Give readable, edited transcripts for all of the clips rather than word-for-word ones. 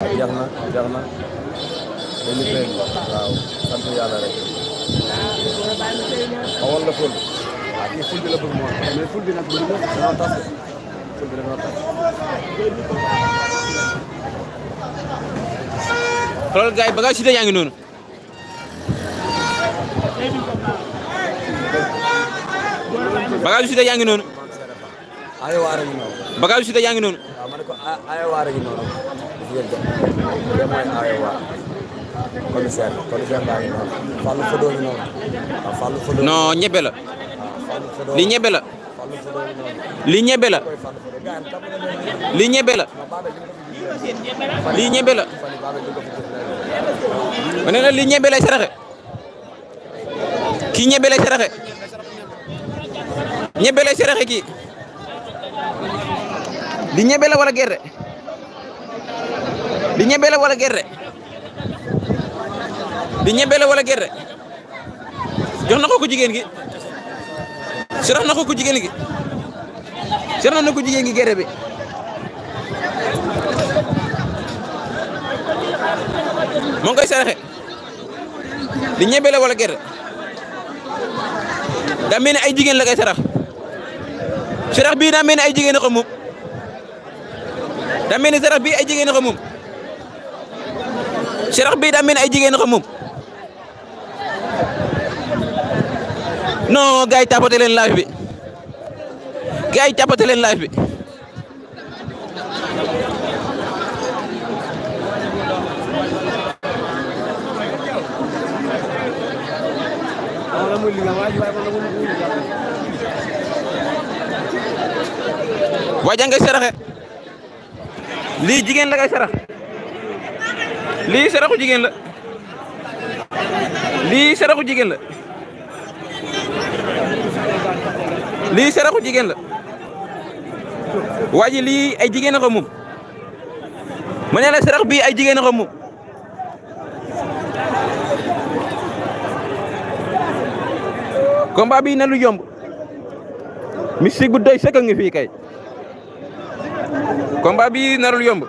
jeex na dañu koy waaw sant yàlla rek xawal la ful kii ful bi la bëgg moom mais ful bi nag bëgg na dañoo tas ful bi dañoo tas xoolal gars yi bagage Siteu yaa ngi noonu bagage Siteu yaa ngi noonu ay waar gi noonu bagage Siteu yaa ngi noonu waaw ma ne ko ay waar gi noonu de mooy ay waar commissaire baa ngi noonu Fallou Fodo ngi noonu waaw Fallou Fodo non ñebe la Fallou Fodo lii ñebe la Fallou Fodo ngi noonu lii ñebe la lii ñebe la lii ñebe la ma ne la lii ñebe lay saraxe kii ñebe lay saraxe ñebe lay saraxe kii li ñebe la wala gerte li ñebe la wala gerte li ñebe la wala gerte jox na ko jigéen gi sarax na ko jigéen gi sarax na ko jigéen gi gerte bi moo ngi koy saraxe li ñebe la wala gerte daa mel ni ay jigéen la koy sarax sarax bii daa mel ni ay jigéen a ko moom daa mel ni sarax bii ay jigéen a ko moom sarax bii daa mel ni ay jigéen a ko moom non gars yi tapoté leen live bi gars yi tapoté leen live bi waaja ngay saraxe lii jigéen la ngay sarax lii saraxu jigéen la lii saraxu jigéen la lii saraxu jigéen la waa ji lii ay jigéen a ko moom ma ne la sarax bii ay jigéen a ko moom combat bii na lu yomb mystique bu doy sëkk ngi fii kay combat bii narul yomb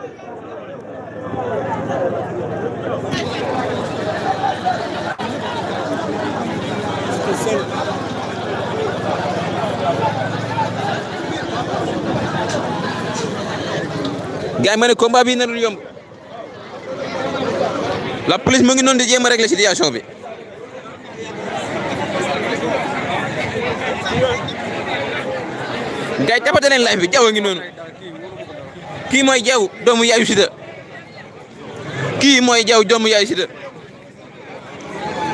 gars yi ma ne combat bii narul yomb la police mu ngi noonu di jéem a régler situation bi gars yi tapate leen live bi Jaw a ngi noonu kii mooy Jaw doomu yaayu Siteu kii mooy Jaw doomu yaayu Siteu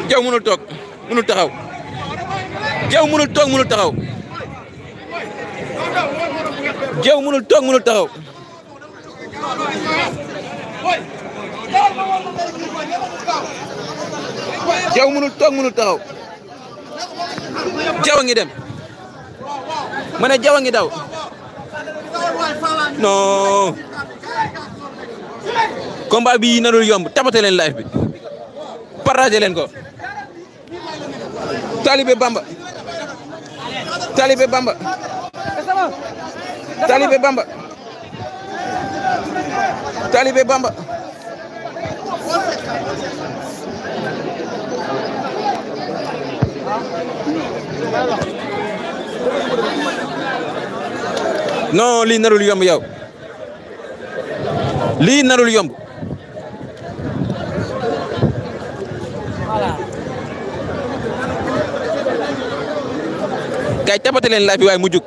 Jaw mënul toog mënul taxaw Jaw mënul toog mënul taxaw Jaw mënul toog mënul taxaw Jaw mënul toog mënul taxaw Jaw a ngi dem ma ne Jaw a ngi daw non combat bi narul yomb tapate leen live bi partagé leen ko Talibé Bamba Talibé Bamba Talibé Bamba Talibé Bamba non lii narul yomb yow lii narul yomb kay tapate leen live bi waaye mu jug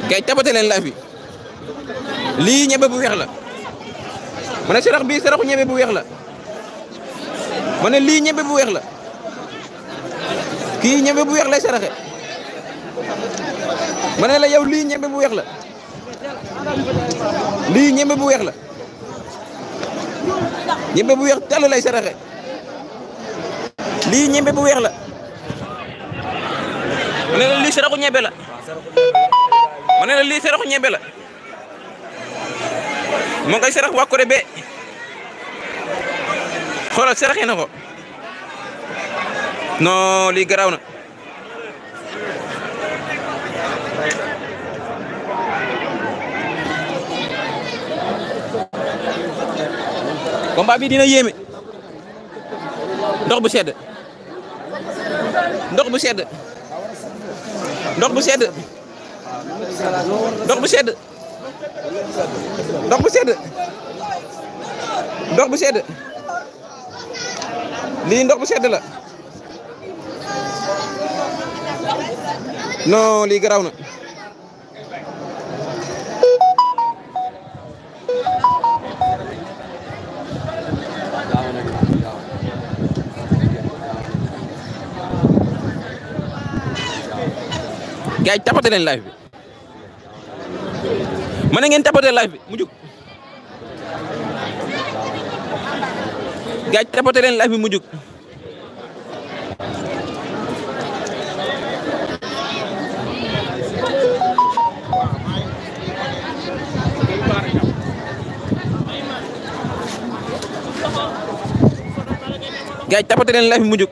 gay tapate leen live bi lii ñebe bu weex la ma ne sarax bii saraxu ñebe bu weex la ma ne lii ñebe bu weex la kii ñebe bu weex lay saraxe ma ne la yow lii ñebe bu weex la lii ñebe bu weex la ñebe bu weex tàll lay saraxe lii ñebe bu weex la ma ne la lii saraxu ñebe la ma ne la lii saraxu ñebe la moo ngay sarax waa Koré be xoolal saraxee na ko non lii garaaw na combat bi dina yéeme ndox bu sedd ndox bu sedd ndox bu sedd ndox bu sedd ndox bu sedd ndox bu sedd lii ndox bu sedd la non lii garaaw na gars yi tapate leen live bi ma ne ngeen tapate live bi mu jug gars yi tapate leen live bi mu jug gars yi tapate leen live bi mu jug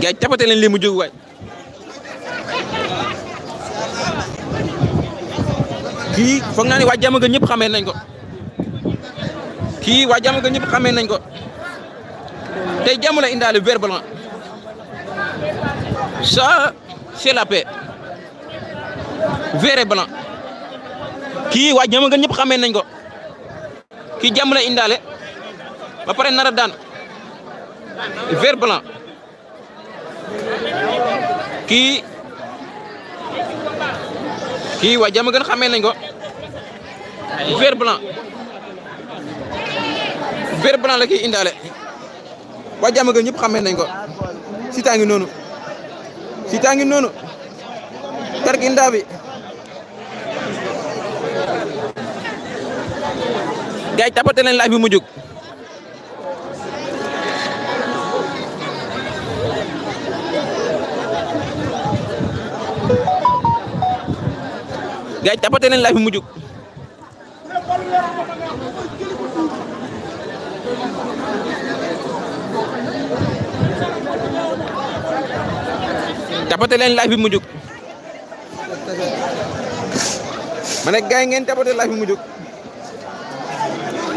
gars yi tapate leen lii mu jóg waay kii foog naa ni waa Diamaguène ñëpp xamee nañ ko kii waa Diamaguène ñëpp xamee nañ ko tey jàmm la indaale vert blanc ça c'est la paix vert et blanc kii waa Diamaguène ñëpp xamee nañ ko kii jàmm la indaale ba pare nar a daan vert blanc kii waa Diamaguène xamee nañ ko vert blanc la kii indaale waa Diamaguène ñëpp xamee nañ ko Siteu ngi noonu Siteu ngi noonu tarkindaa bi gars yi tapate leen live bi mu jóg gars yi tapate leen live bi mu jóg tapate leen live bi mu jóg ma ne gars yi ngeen tapate live bi mu jóg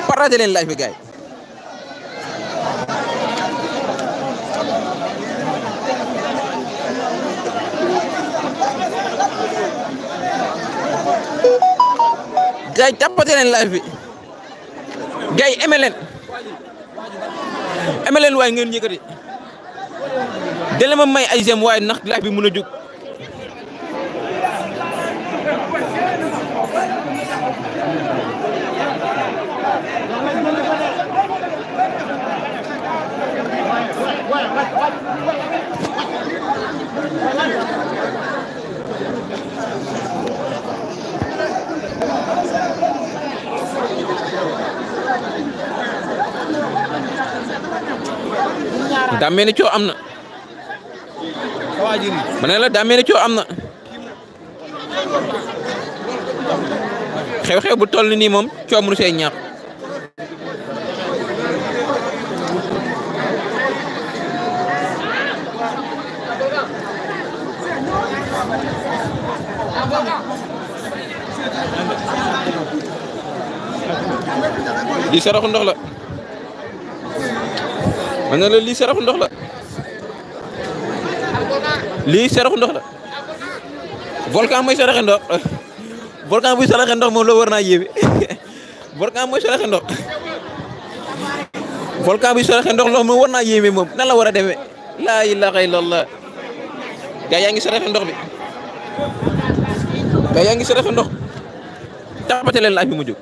partage leen live bi gars yi gars yi tapate leen live bi gars yi aimé leen waaye ngeen yëkkati dele ma may ay j'aime waaye ndax live bi mën a jóg daa mel ni coow am na ma ne la daa mel ni coow am na xew-xew bu toll nii moom coow mënu see ñàkk lii saraxu ndox la ma ne la lii saraxu ndox la lii saraxu ndox la volcan mooy saraxe ndox volcan buy saraxe ndox moom loo war naa yéeme volcan mooy saraxe ndox volcan buy saraxe ndox loo moom war naa yéeme moom nan la war a demee laa ilaaha illallah gaa yaa ngi saraxe ndox bi gars yaa ngi saraxe ndox tapate leen live bi mu jóg.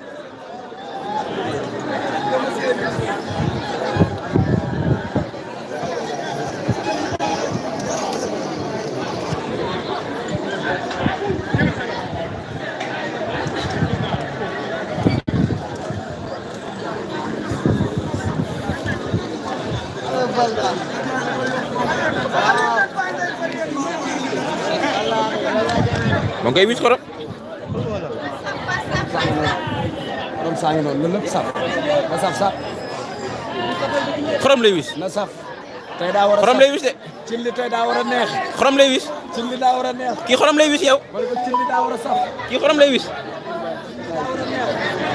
moo ngi koy wis xorom. xorom saa ngi noonu lépp saf na saf saf. xorom lay wis. na saf. tey daa war a xorom lay wis de. cin li tey daa war a neex. xorom lay wis. cin li daa war a neex. kii xorom lay wis yow. wala ko cin li daa war a saf. kii xorom lay wis.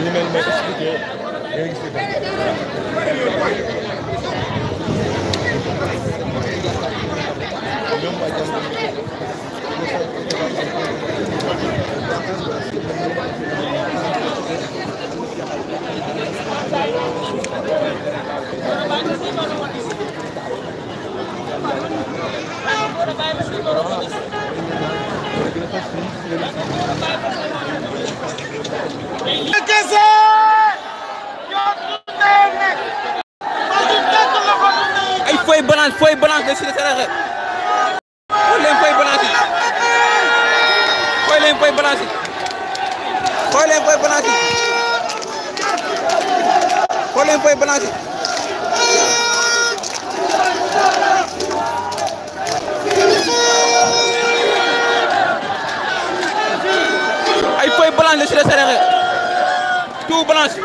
ñu mel may expliqué ngay expliqué. ay feuille blanche de Cité Saraxé xool leen feuille blanche yi xool leen feuille blanche yi xool leen feuille blanche yi xool leen feuille blanche yi ay feuille blanche de Cité Saraxé tout blanche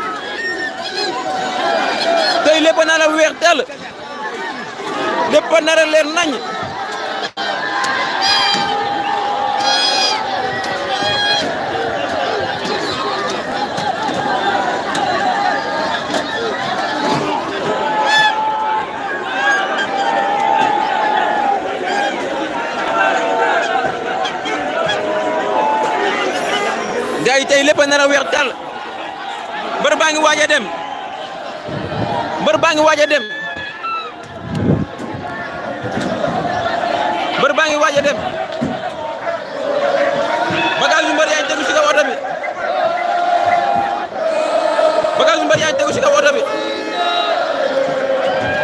tey lépp na la weex tàll lépp nar a leer nañ gars yi tey lépp nar a weex tàll mbër baa ngi waaj a dem mbër baa ngi waaj a dem mbër baa ngi waaj a dem bagage yu mbër yaa ngi tegu si kaw oto bi bagage yu mbër yaa ngi tegu si kaw oto bi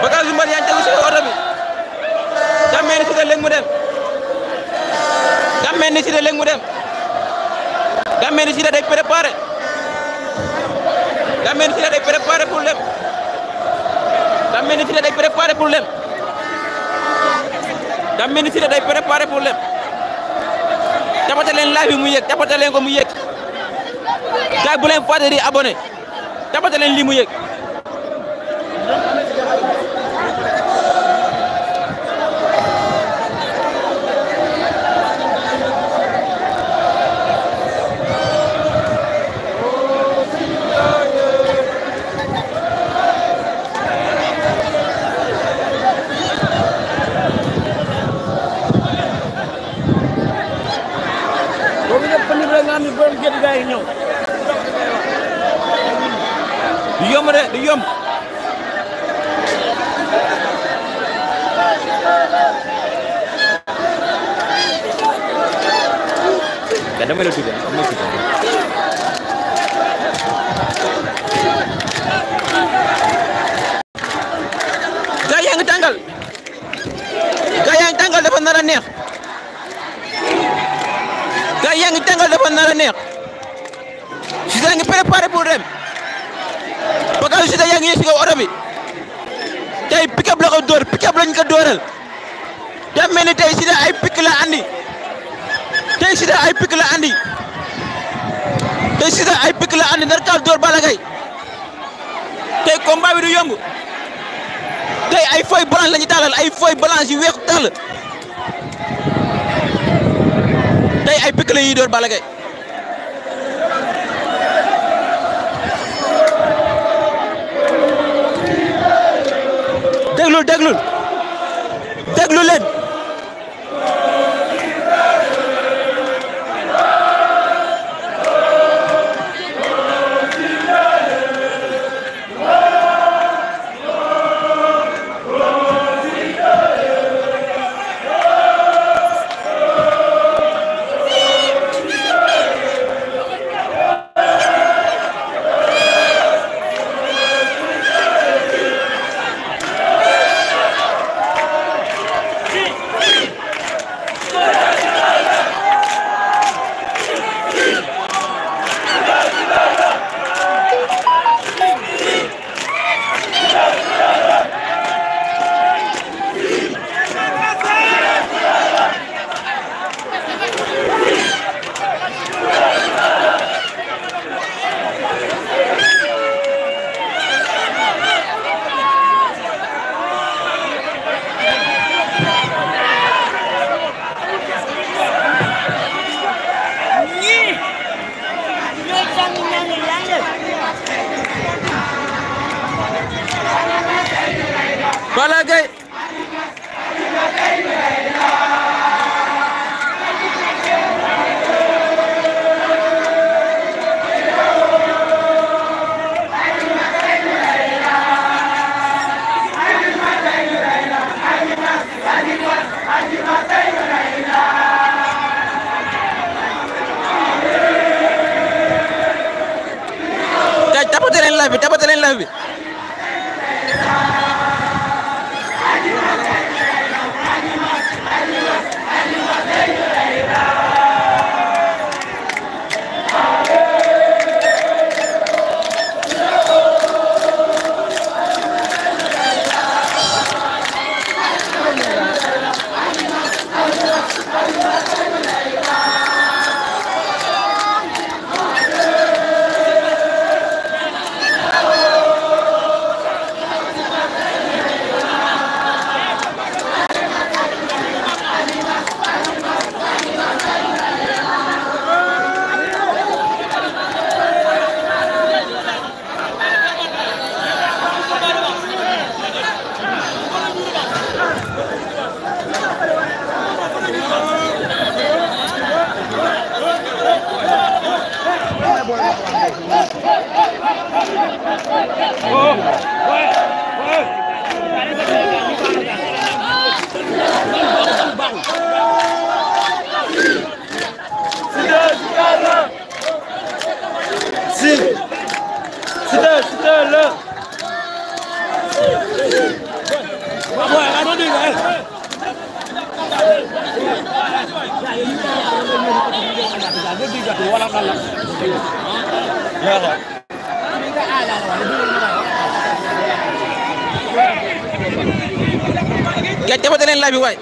bagage yu mbër yaa ngi tegu si kaw oto bi daa mel ni si de léegi mu dem daa mel ni si de léegi mu dem daa mel ni si de day préparé daa mel ni si de day préparé pour dem daa mel ni si de day préparé pour dem daa mel ni si de day préparé pour dem tapate leen live bi mu yëg tapate leen ko mu yëg gars bu leen fàtte di abonné tapate leen lii mu yëg du yomb de du yomb ka dama la tudd dama tudd gaa yaa ngi tàngal dafa nar a neex gaa yaa ngi tàngal dafa nar a neex Siteu a ngi préparé pour dem bagage Siteu yaa ngi yegg si kaw oto bi tey pick-up la ko dóor pick-up lañ ko dóoral daa mel ni tey Siteu ay pick la andi tey Siteu ay pick la andi tey Siteu ay pick la andi nar kaa dóor Balla Gaye tey combat bi du yomb tey ay feuille blanche la ñu taalal ay feuille blanche yu weex tàll tey ay pick la ñuy dóor Balla Gaye déglu leen Balla Gaye tapate leen live bi gars tapate leen live bi waay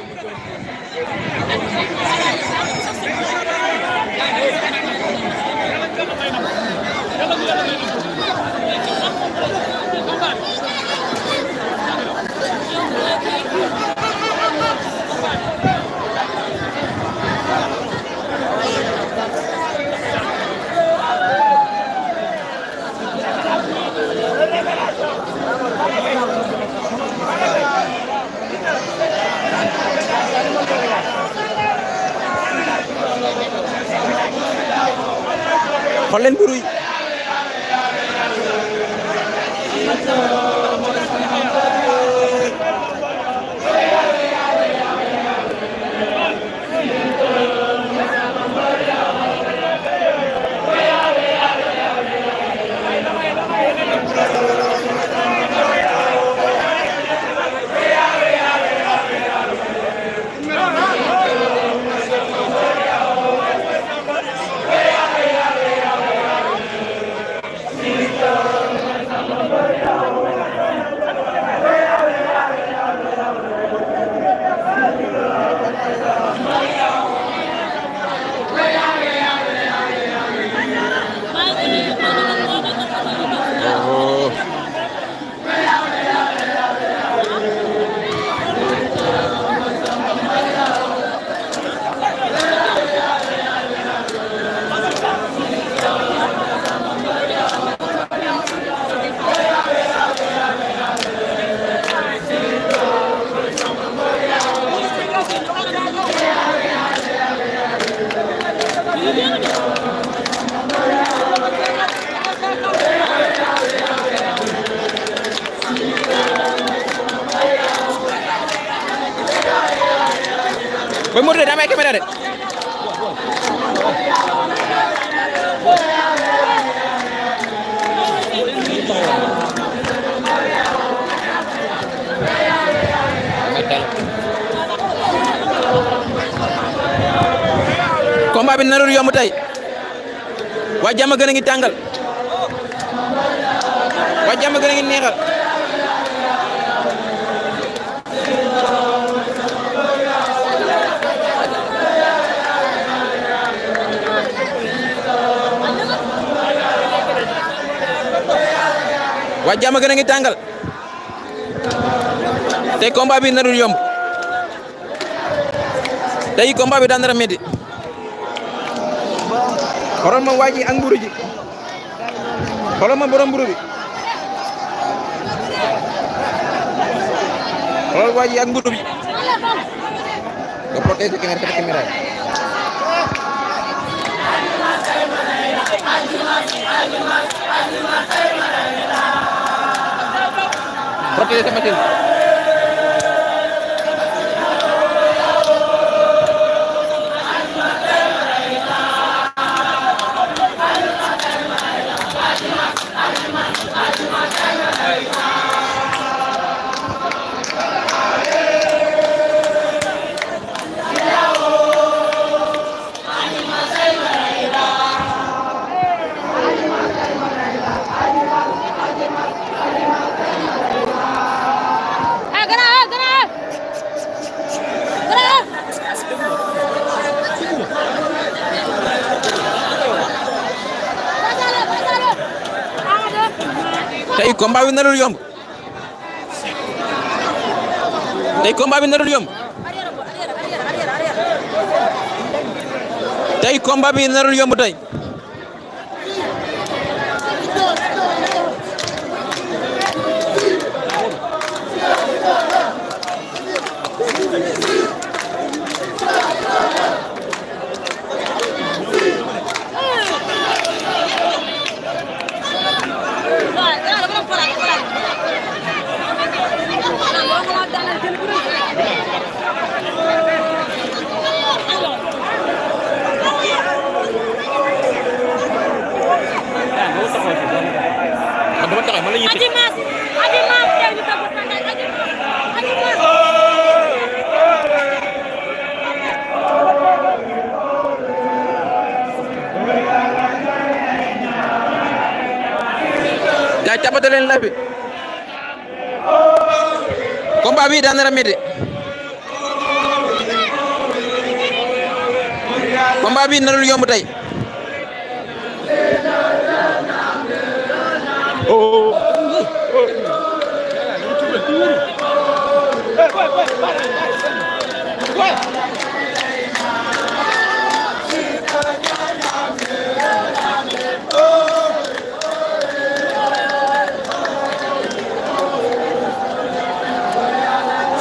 xool leen mburu yi Boy Modou daa may caméra de combat bi narul yomb tey waa jàmm gën a ngi tàngal waa jàmm gën a ngi neexal waa jàmm gën a ngi tàngal tey combat bi narul yomb tey combat bi daan nar a métti xoolal ma waa ji ak mburu ji xoolal ma borom mburu bi xoolal waa ji ak mbutu bi nga protéger caméra protéger sa machine tey combat bi narul yomb tey combat bi narul yomb tey combat bi narul yomb tey gaa capate leen la bi combat bi daan na métti combat bi narul yomb tey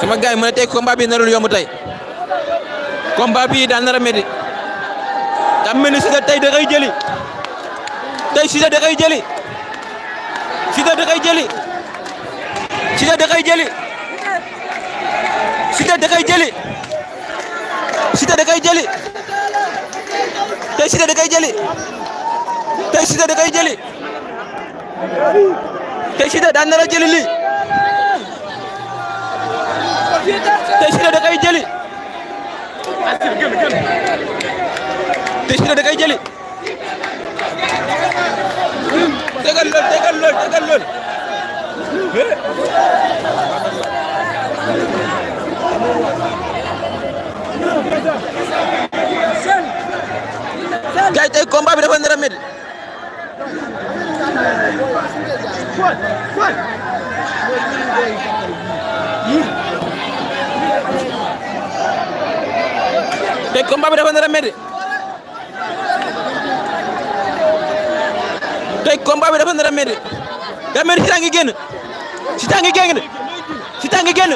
sama gaay yi mu ne tey combat bi narul yomb tey combat bi daan na métti daa mel ni Siteu tey da koy jëli tey Siteu da koy jëli Siteu da koy jëli Siteu da koy jëli Siteu da koy jëli Siteu da koy jëli tey Siteu da koy jëli tey Siteu da koy jëli tey Siteu daan na jëli lii tey Siteu da koy jëli tey Siteu da koy jëli tegal lool gaay tey combat bi dafa nar a métti tey combat bi dafa nar a métti tey combat bi dafa nar a métti daa mel ni Siteu ngi génn Siteu ngi génn Siteu ngi génn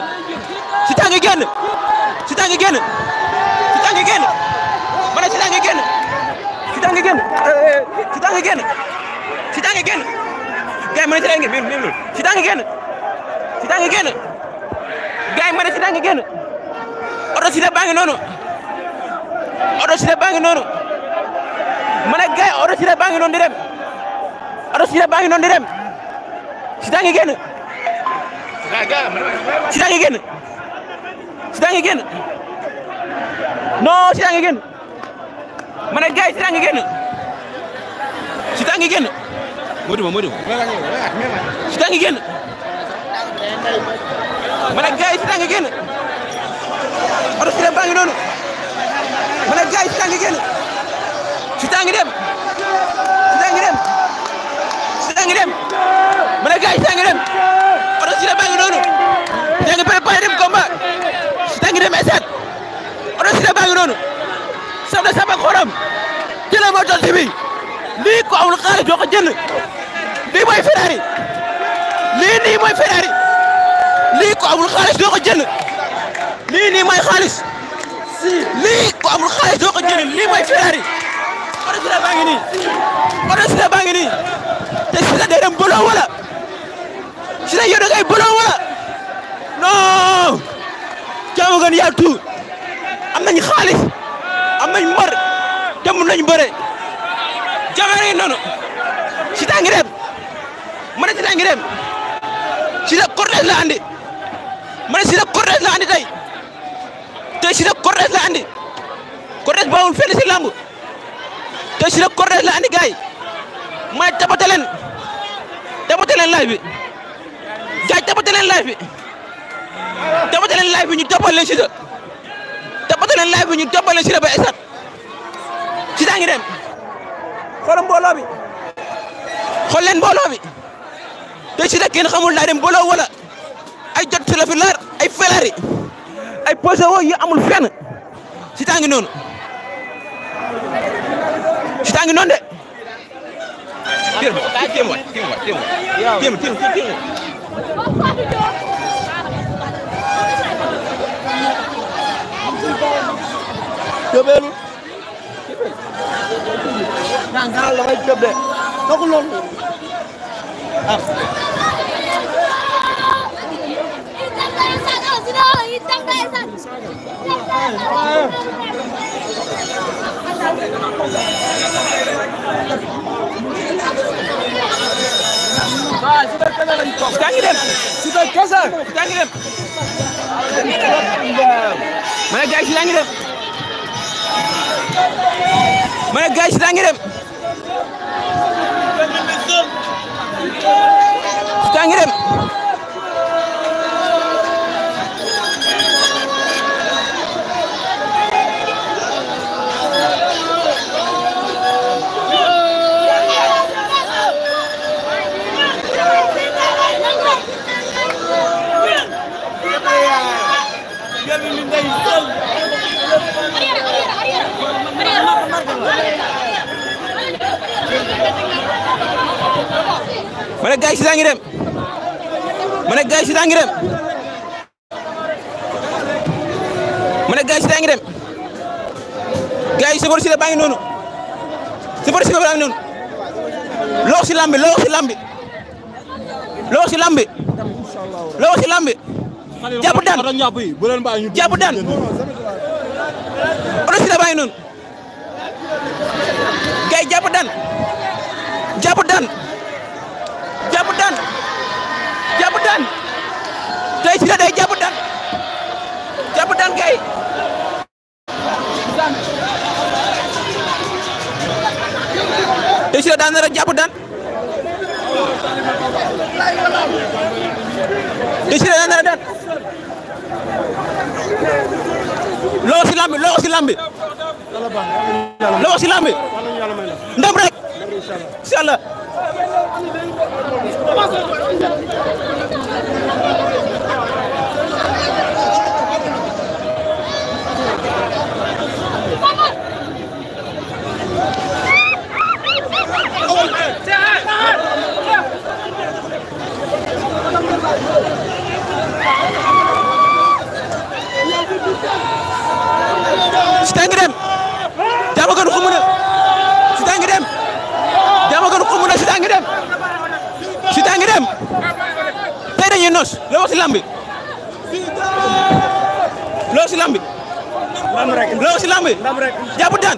Siteu ngi génn Siteu ngi génn Siteu ngi génn ma ne Siteu ngi génn Siteu ngi génn Siteu ngi génn Siteu ngi génn gars yi ma ne Siteu ngi génn Siteu ngi génn Siteu ngi génn gars yi ma ne Siteu ngi génn oto Siteu baa ngi noonu oto Siteu baa ngi noonu ma ne gars yi oto Siteu baa ngi noonu di dem oto Siteu baa ngi noonu di dem Siteu ngi génn Siteu ngi génn Siteu ngi génn non Siteu ngi génn ma ne gars yi Siteu ngi génn Siteu ngi génn Modou Siteu ngi génn ma ne gars yi Siteu ngi génn oto Siteu baa ngi noonu ma ne gars yi Siteu ngi génn Siteu ngi dem Siteu ngi dem Siteu ngi dem ma ne gars yi Siteu ngi dem oto Siteu baa ngi noonu yaa ngi préparé dem combat Siteu ngi dem esat oto Siteu baa ngi noonu sam na sama xoram jëlee ma tool bi lii ko amul xaalis doo ko jënd lii mooy Ferrari lii nii mooy Ferrari lii ko amul xaalis doo ko jënd lii nii mooy xaalis lii ko amul xaalis doo ko jënd lii mooy Ferrari oto Siteu baa ngi nii oto Siteu baa ngi nii te Siteu day dem boloo wala Siteu yow da ngay boloo wala non jaamu gën yaa tuut am nañ xaalis am nañ mbar te mun nañ bëre jamono yi noonu Siteu ngi dem ma ne Siteu ngi dem Siteu cortège la andi ma ne Siteu cortège la andi tey Siteu cortège la andi cortège bawul fenn si lamb tey Siteu cortège la andi gars yi ma ne tapate leen live bi gars yi tapate leen live bi ñu toppal leen Siteu tapate leen live bi ñu toppal leen Siteu ba esat Siteu ngi dem xoolal mbooloo bi xool leen mbooloo bi te Siteu kenn xamul daa dem boloo wala ay jot si la fi leer ay Ferrari ay posé woo yu amul fenn Siteu ngi noonu Siteu ngi noonu de. Siteu ngi dem Siteu kese Siteu ngi dem ma ne gars yi Siteu ngi dem ma ne gars yi Siteu ngi dem Siteu ngi dem ma ne gars yi Siteu ngi dem ma ne gars yi Siteu ngi dem ma ne gars yi Siteu ngi dem gars yi Siteu Siteu baa ngi noonu Siteu Siteu baa ngi noonu loo si lambi loo si lambi loo si lambi loo si lambi jàpp daan jàpp daan oto Siteu baa ngi noonu gars yi jàpp daan jàpp daan jàpp daan jàpp daan tey Siteu day jàpp daan gars yi tey Siteu daan nar a jàpp daan tey Siteu daan nar a daan loo si lambi loo si lambi loo si lambi ndam rek inshallah Siteu ngi dem jama gën xumu na Siteu ngi dem jama gën xumu na Siteu ngi dem Siteu ngi dem tey dañuy nos loo wax si lambi loo si lambi loo si lambi jàpp daan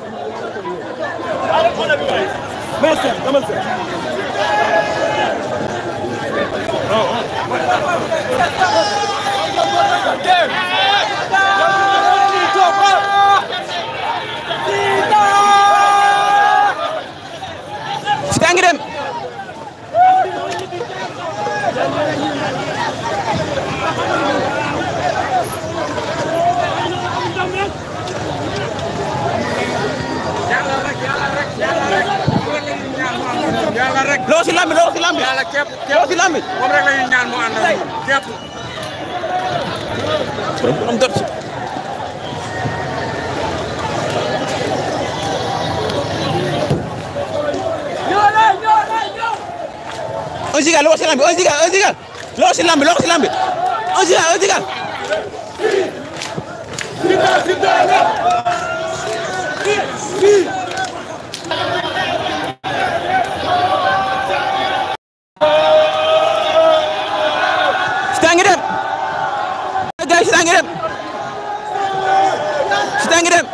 Siteu ngi dem loo si lambi loo si lambi loo si lambi moom rek la ñuy ñaan mu ànd ak képp am dot un giga loo si lambi un giga loo si lambi On digal. Siteu ngi dem. Gars yi Siteu ngi dem. Siteu ngi dem.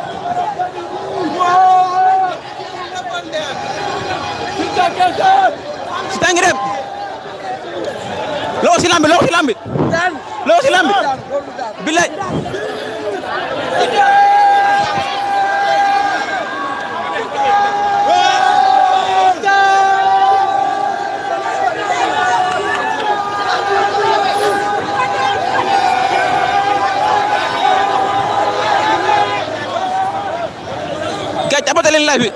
Siteu ngi dem. Loo si lambi. Billaay. Gars jàppate leen live bi.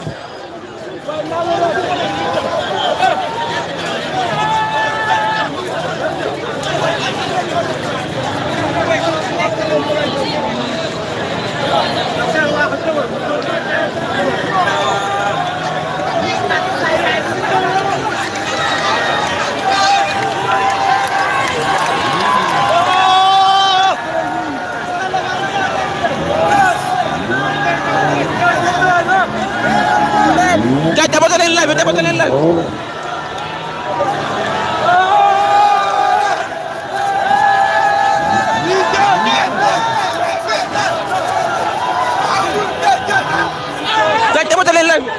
Gars jàppate leen live bi.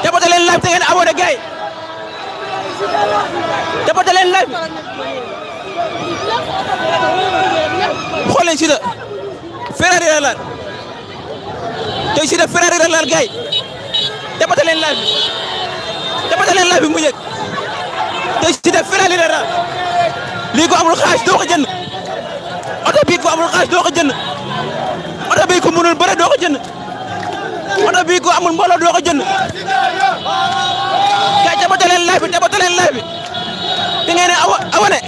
Jàppate leen live te ngeen abonné gars yi. Jàppate leen live. Xool leen Siteu Ferrari la laal tey Siteu Ferrari la laal gars yi. Jàppate leen live bi mu yëg tey Siteu Ferrari la laal lii ko amul xaalis doo ko jënd oto bii ko amul xaalis doo ko jënd oto bii ko mënul bëre doo ko jënd oto bii ko amul mbooloo doo ko jënd gars yi jàppate leen live bi te ngeen abonné.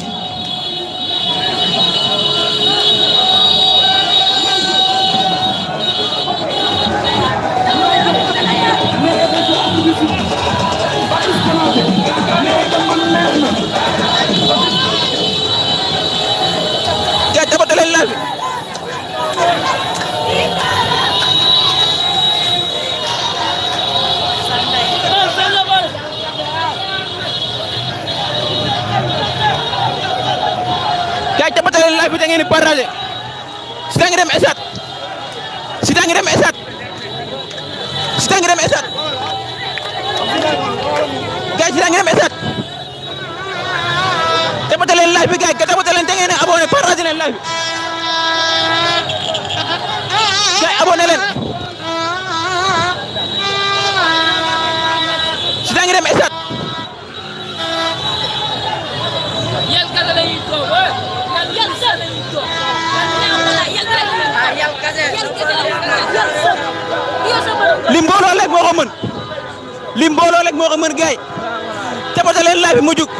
Gars jàppate leen live bi. Gars jàppate leen live bi da ngeen di partager. Siteu ngi dem esat. Siteu ngi dem esat. Siteu ngi dem esat. Gars Siteu ngi dem esat. Jàppate leen live bi gars yi jàppate leen da ngeen di abonné partager leen live bi. Gars abonné leen. Siteu ngi dem esat. Li mbooloo rek moo ko mën. Li mbooloo rek moo ko mën gars yi. Jàppate leen live bi mu jug.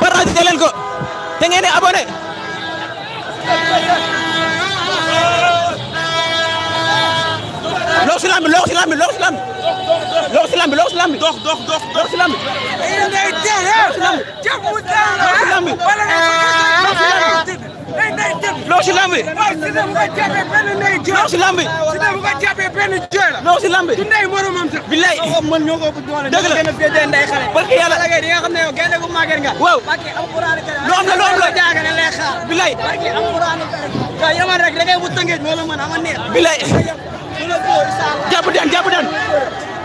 Partager leen ko te ngeen di abonné. Loo si lambi. Dox. Loo si lambi. Billaay. Dëgg la. Barke Yàlla. Waaw. Loo am la. Billaay. Billaay.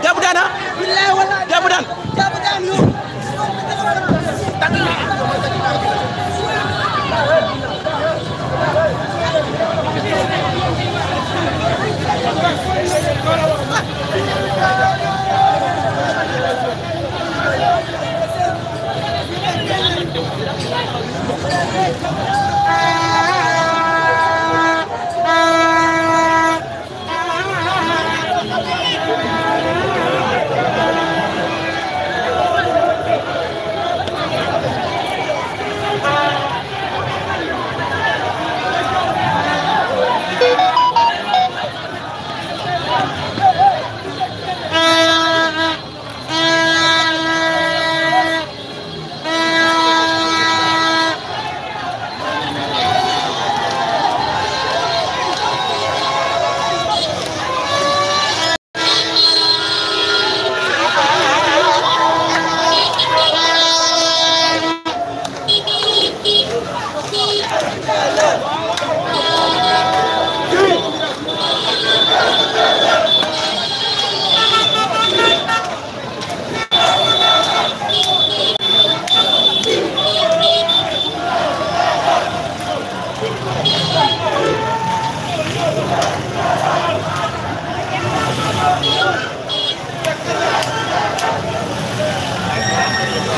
Jàpp daan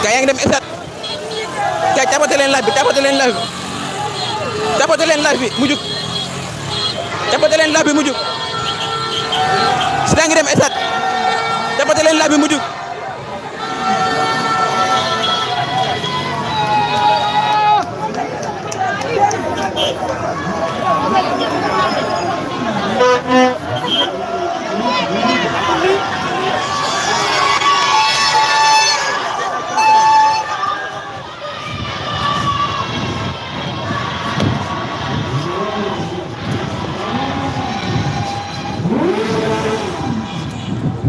gaa yaa ngi dem esat gaa tapate leen laaj bi tapate leen laaj bi tapate leen laaj bi mu jug tapate leen laaj bi mu jug Siteu ngi dem esat tapate leen laaj bi mu jug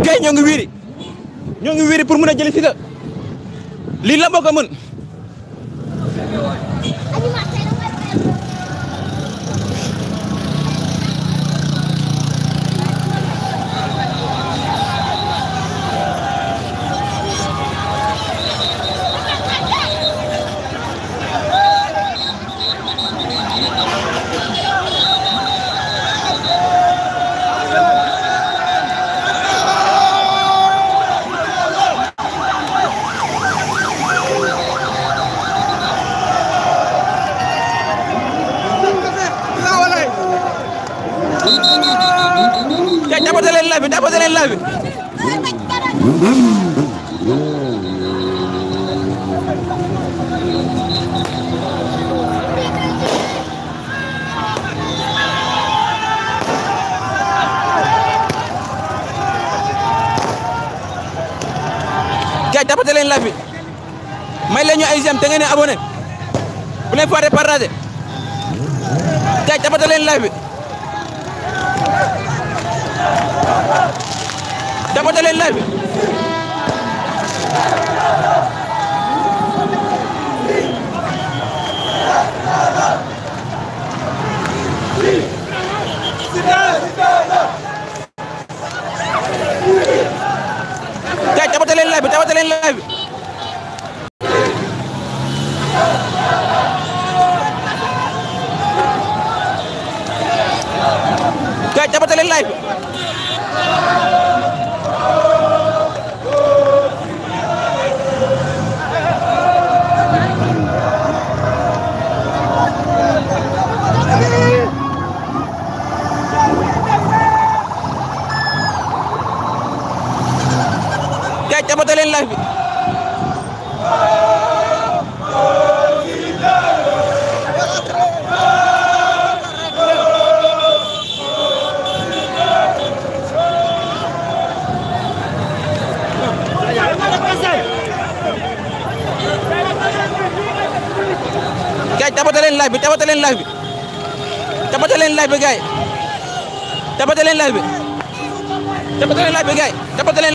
gay ñoo ngi wiiri pour mën a jëli Siteu lii la mbokk mën tapate leen laaj bi tapate leen laaj bi gars tapate leen laaj bi may leen ñu ay j'aime te ngeen ne abonné bu leen fàtte partager gars tapate leen laaj bi tapate leen laaj bi gars tapate leen laaj bi tapate leen laaj bi gars tapate leen laaj bi gars tapate leen laaj bi gars tapate leen laaj bi tapate leen laaj bi tapate leen laaj bi gars tapate leen laaj bi tapate leen laaj bi gars tapate leen